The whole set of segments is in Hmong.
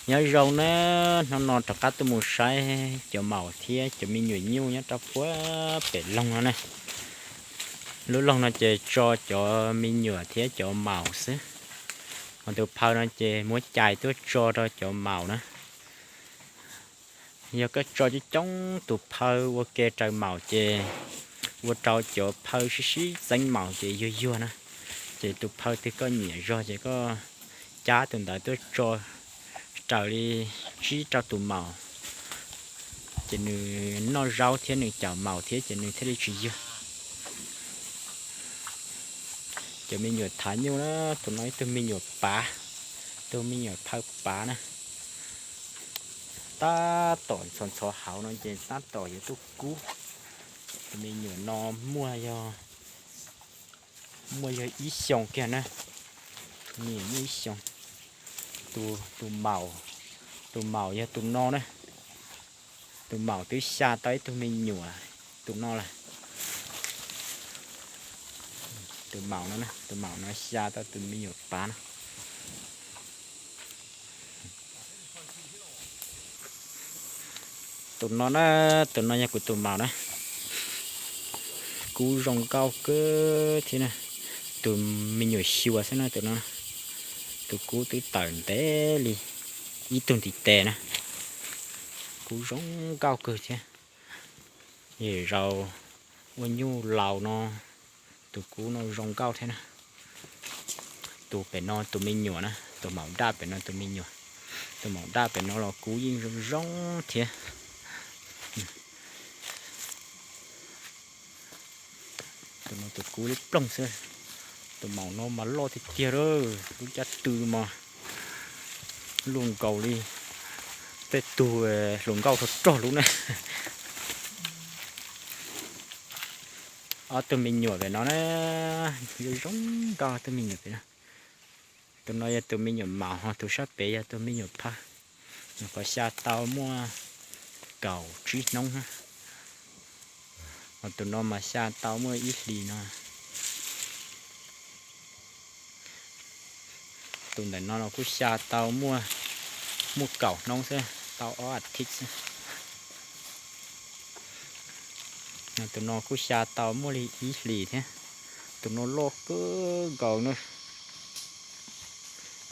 Nyob zoo na, hnub no rov qab tuaj mus saib cov maum thiab cov me nyuam nyuj nyob rau puag pem loog no na. Lub loog no ces tso cov me nyuam thiab cov maum xwb, ho tus phaw no ces muab cais tuaj tso rau cov maum na. Yog koj tso coob coob tus phaw ua ke raws maum ces ua rau cov phaw sib sib txeeb maum ces yuag yuag na. Ces tus phaw twg koj nyiam zog ces koj cab tus ntawd tuaj tso raws li tsib rau tus maum, ces nws noj zaub thiab nws cawm maum thiab ces nws thiaj li tsis yuag. Cov me nyuam thav nyuj na, tus no ib tug me nyuam pav, tus me nyuam phaw pav na. Tab tom ntxhov ntxhov hauv no ces tab tom yuav tuaj kub. Tus me nyuam no muaj yog, muaj yog ib xyoos kiag na, me nyuam muaj ib xyoos. Tus, tus maum, tus maum yog tus no na. Tus maum twb xya tau ib tug me nyuam, tus no lawm. Tus maum no, tus maum no xya tau tus me nyuam pav no. Tus no na, tus no yog kuv tus maum na. Kub zoo nkauj kawg thiab na. Tus me nyuam xyuas xwb na tus no. Tus kub twb tawm ntev li ib tug ntiv tes na. Kub zoo nkauj kawg thiab. Yam zaus ua nyuj laus no, tus kub no zoo nkauj thiab na. Tus pem no tus me nyuam na, tus maum daj pem no tus me nyuam. Tus maum daj pem no los kub yeej zoo zoo thiab. Tus no tus kub liab ploog xwb. Tus maum no mas loj tiag tiag lawm, lub caj tw mas luaj nkaus li tej tug hluas nkauj rog rog lub na. Ob tug me nyuam pem no na, zoo zoo nkauj tug me nyuam pem no. Tus no yog tus me nyuam maum, ho tus sab pem yog tus me nyuam phaw. Nyuam qhuav xya tau muaj kaum tsib hnub na. Ho tus no mas xya tau muaj ib hlis no. Tus ntawm no los kuj xya tau muaj, muaj kaum hnub xwb, tau ob as thiv xwb. Tus no kuj xya tau muaj li ib hlis thiab. Tus no loj kawg nkaus na.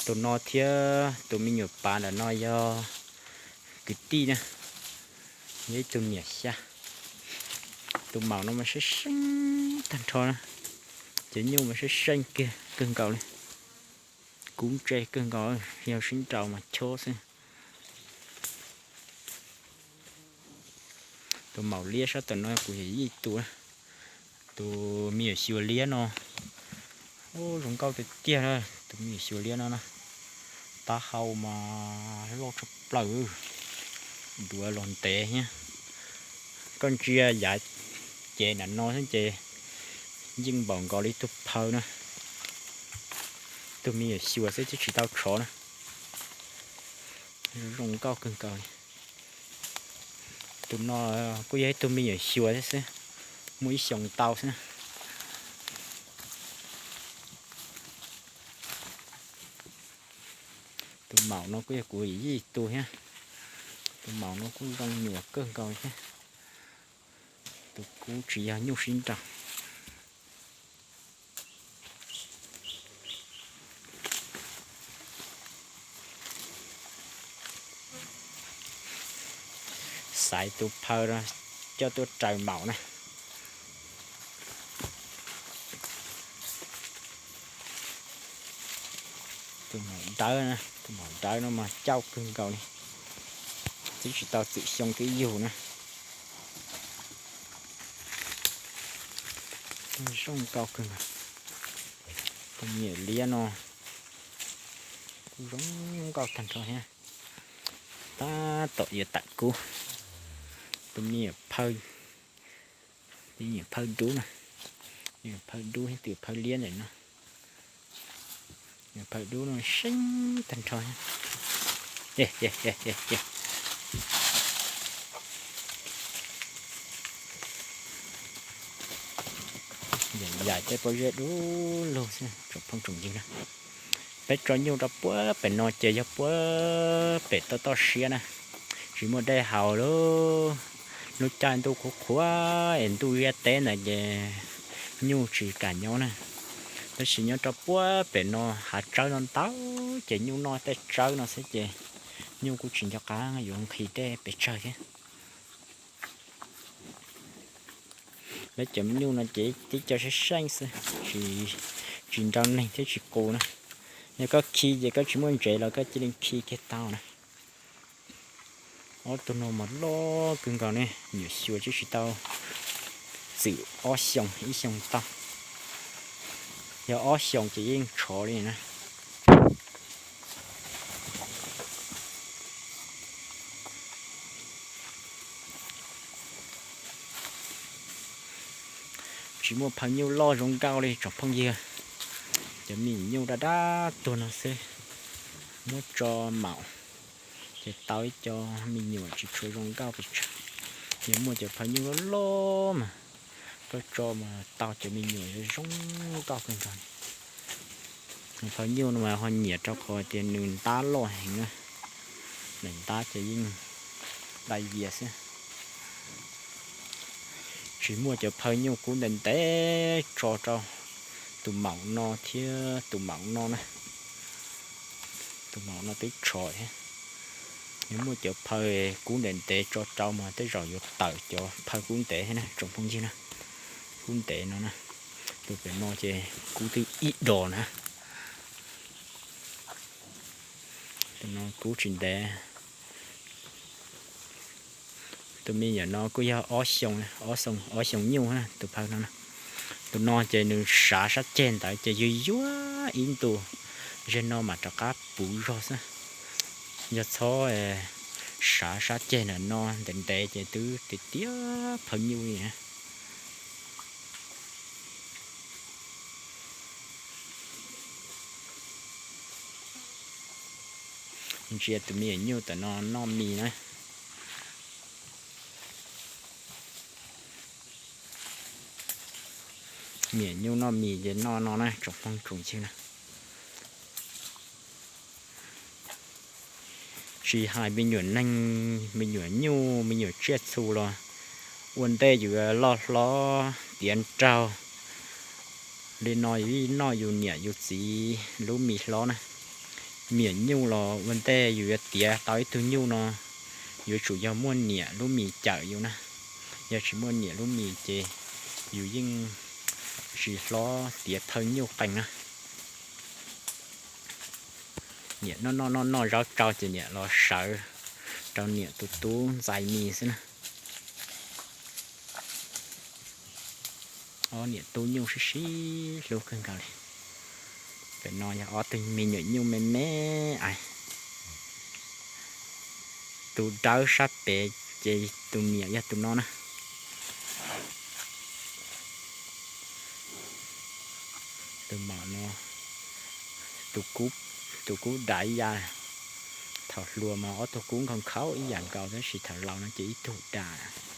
Tus no thiab tus me nyuam pav ntawm no yog kwv tij na, yog ib tug niam xya. Tus maum no mas seej seej tag nrho na, cov nyuj mas seej seej kiag kawg nkaus li. Kub ntse kawg nkaus, yog sib nraus mas chob xwb. Tus maum liab sab tom no kuv yawm yij tus, tus me nyuam xyuas liab no, ub zoo nkauj tiag tiag na. Tus me nyuam xyuas liab no na, taub hau mas loj tshaj plaws, duav los ntev thiab. Koj ntsia yav cev nram no xwb ces yeej npaum nkaus li tug phaw na. Tus me nyuam xyuas xwb twb tsis tau tshov na. Zoo nkauj kawg nkaus li. Tus no kuj yog ib tug me nyuam xyuas thiab xwb, muaj ib xyoos tau xwb. Tus maum no kuj yog kuv yij tus thiab. Tus maum no kuj zoo nyuam kawg nkaus thiab. Tus kub tsis yog nyuj sib nraus. Xaiv tus phaw no coj tuaj raws maum na. Tus maum dawb, tus maum dawb no mas cauj kawg nkaus li, twb tsis tau txwm xyoo twb yug na. Zoo nkauj kawg nkaus. Tus me nyuam liab no kuj zoo nkauj tag nrho thiab. Tab tom yuav tawm kub. Tus me nyuam phaw, tus me nyuam phaw dub na, me nyuam phaw dub thiab tus phaw liab ntawm no. Me nyuam phaw dub no seej tag nrho. Yam yam tej pob zeb dub lug xwb tsoom phooj tsoom ywg na. Peb tso nyuj rau puag pem no ces yog puag pem toj toj siab na, tsis muaj dej haus li. Lub caij ntuj qhuav qhuav es ntuj liab teb ntawd ces nyuj tsis kam nyob na. Tab sis nyob rau puag pem no hav tsawb no ntau ces nyuj noj tej tsawb no xwb ces nyuj kuj tsis nco qab yuav nqhis dej pes tsawg thiab. Lawv cov me nyuj no ces tib co seej seej xwb, tsis nrau neeg thiab tsis qus na. Yog koj khi ces koj tsis muaj ntsev los koj cia li khi kiag tau na. Ob tug no mas loj kawg nkaus ne, nyuam xyuas twb tsis tau txwm ob xyoos, ib xyoos tau. Yog ob xyoos ces yeej tshov li na. Tsis muaj phaw nyuj loj zoo nkauj li tsoom phooj ywg. Cov me nyuj dab dab tuag no xwb, muab tso maum ces tau ib co me nyuam tsis tshua zoo nkauj pes tsawg. Yog muaj cov phaw nyuj loj loj mas koj tso mas tau cov me nyuam zoo nkauj kawg nkaus. Phaw nyuj no mas ho nyiam rau qhov tias nws ntab loj heev na, nws ntab ces yeej dai vias xwb. Tsis muaj cov phaw nyuj kub ntev ntev tso rau tus maum no thiab tus maum no na. Tus maum no twb tshov thiab. Yog muaj cov phaw kub ntev ntev tso rau mas tej zaum yuav tawm cov phaw kub ntev thiab na tsoom phooj ywg na. Kub ntev no na, tus pem no ces kub twb ib dos na. Tus no kub tsis ntev. Tus me nyuam no kuj yog ob xyoo, ob xyoo nyuj tus phaw no. Tus no ces nws sav sab ceg ntawd ces yuag yuag ib ntus, zeg no mam rov qab puv zog xwb. Yog txhob sav sab ceg ntawm no ntev ntev ces twb tiav tiav phaw nyuj li. Ntsia tus me nyuam nyuj tam no noj mis na. Me nyuam nyuj noj mis ces noj no na tsoom phooj tsoom ywg na. Tsis hais me nyuam neeg, me nyuam nyuj, me nyuam tsiaj txhu los ua ntej yus loj hlob tiav nraug li no yus yeej noj yus niam yus txiv lub mis hlob na. Me nyuam nyuj los ua ntej yus yuav tiav tau ib tug nyuj no yuav tsum yog muaj niam lub mis cawm yus na. Yog tsis muaj niam lub mis ces yus yeej tsis hlob tiav phaw nyuj qees na. Niam noj noj noj noj zaub tsau ces niam los sawv rau niam tus tub ntxais mis xwb na. Ob niam tub nyuj sib sib hlub kawg nkaus li. Pem no yog ob tug me nyuam nyuj me me ais. Tus dawb sab pem ces tus niam yog tus no na. Tus maum no, tus kub dam ib yam. Thaum hluas mas ob tug kub nkhaus nkhaus ib yam nkaus tab sis thaum laus no ces ib tug dam.